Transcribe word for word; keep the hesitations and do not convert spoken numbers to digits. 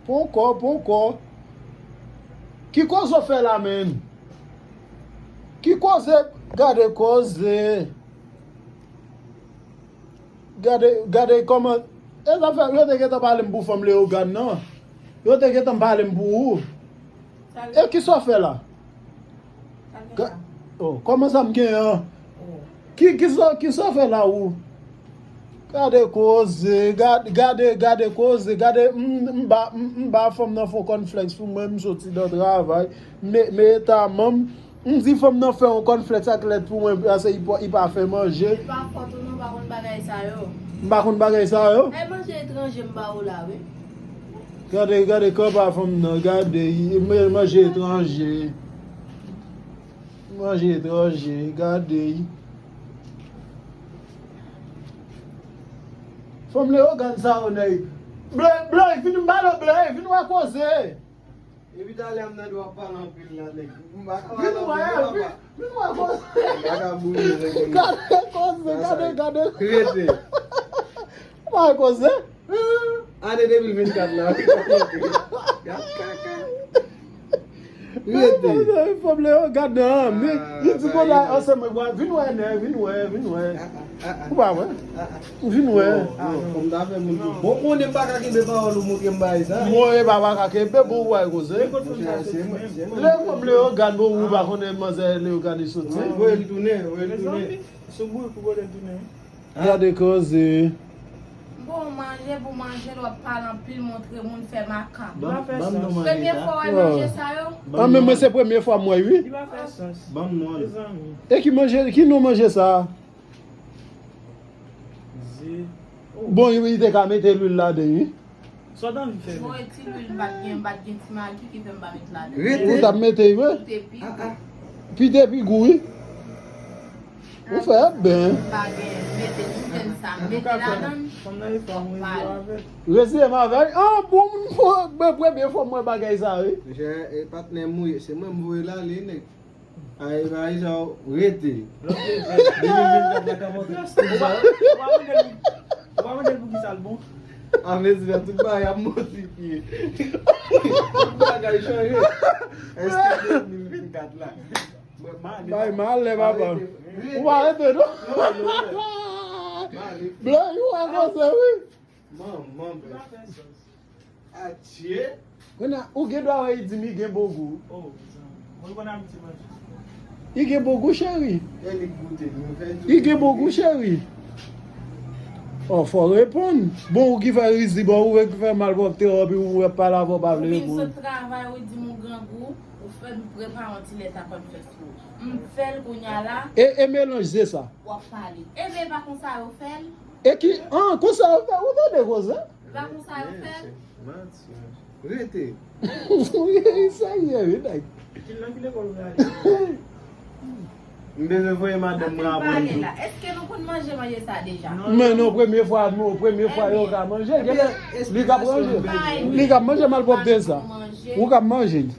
Ponkò, ponkò. Ki koze w fè la, menm? Ki koze? Gade koze. Gade, gade kòman. E zafè, yo te gentan pale m pou fanm Leyogàn nan. Yo te gentan pale m pou ou. E kisa w fè la? Ga- oh, kòman sa m genyen an? Ki, kisa, kisa w fè la ou? Gade koze, gade, gade, gade koze, gade, m, m ba, m, m ba fanm nan fè yon kònflèks pou mwen, m soti nan travay, m, m eta manm, m di fanm nan fè yon kònflèks ak lèt pou mwen, paske li pa, li pa fè manje. Li pa fòt ou non, pa konn bagay sa yo. M pa konn bagay sa yo? E manje etranje m ba ou la, wi. Gade, gade kanpa fanm nan, gade, manje etranje. Manje etranje, gade. Fanm Leyogàn sa yo, nèg. Bley, Bley, vin m pale, Bley, vin wè koze. Epi talè a m tande w ap pale anpil la, nèg. M pa ka pale anpil non, papa. Vin wè koze. M pa ka boule, nèg. Gade koze, gade, gade. Rete. Wè koze. Ane de mil vennkat la. Gad kaka. Rete. Fanm Leyogàn nan, men, li di konn al ansanm, vin wè, nè, vin wè, vin wè. Ou pa wè? Vin wè. Bon, bon, bon, bon, konnen m pa ka kenbe pawòl ou montre m bagay sa. Bon, e pa, pa ka kenbe, bon, ou wè koze. Lè fanm Leyogàn, bon, ou pa konnen manzè Leyogàn li soti. Voye l tounen, voye l tounen. Sou bourik ou voye l tounen. Gade koze. Bon, manje pou manje, l w ap pale anpil, montre moun, fè makak. Li pa fè sans. Premye fwa w wè manje sa yo? An, men mwen se premye fwa m wè, wi. Li pa fè sans. Ban m non. Mezanmi. E ki manje, ki non manje sa? Ze. Oh. Bon, li te ka mete lwil ladan, wi. Sa w t anvi fè menm? Mwen ti lwil, m pa t gen, m pa t gen ti magi ki fè m pa met ladan. Ou t ap mete, wi? Li te pi gou. Pi te pi gou, wi. Ou fè byen. M pa gen, mete tout grenn sa, m mete ladan l. Fanm nan e fanm, wi, avè l. Reziye m avè l. Ah, bon, mwen, premye fwa m wè bagay sa, wi. Monchè, e patnè m wi, se mwen m voye l ale, nèg. Ay, bagay sa yo, rete. De mil vennkat la ka monte. Ou pa, ou pa mande l, ou pa mande l pou ki sa l bon? An mezi la, tout bagay ap modifye. Tout bagay chanje. Èske de mil vennkat la? Bay malè, papa. Ou pa rete, non? Non, non, non. Blan, ou pa konsa, wi. Manman, blan. Atye. Kounye a, ou gen dwa wè li di m li gen bon gou. Oh, mezanmi. Mwen konn abitye manje. Li gen bon gou, cheri. Lè li goute, nou fè tou. Li gen bon gou, cheri. Oh, fò reponn. Bon, ou ki fè rizib, ou ki fè malpwòpte, epi ou ap pale avè w, pa vle reponn. Ou vin sot travay, ou di m ou grangou, ou fè m prepare yon ti lèt a kònflèks pou ou. M fè l kounye a la. E, e melanj ze sa. W ap pale. Ebyen, e pa konsa yo fè l. E ki, an, konsa yo fè, ou tande koze? E pa konsa yo fè l. Manti. Rete. Sa ye, wi, nèg. Ki nan ki lekòl ou ale? M bezwen voye madanm mwen aprann tou. Èske nou konn manje manje sa deja? Men non, premye fwa, non, premye fwa yo ka manje. Li ka manje. Li ka manje malpwòpte sa. Ou ka manje li.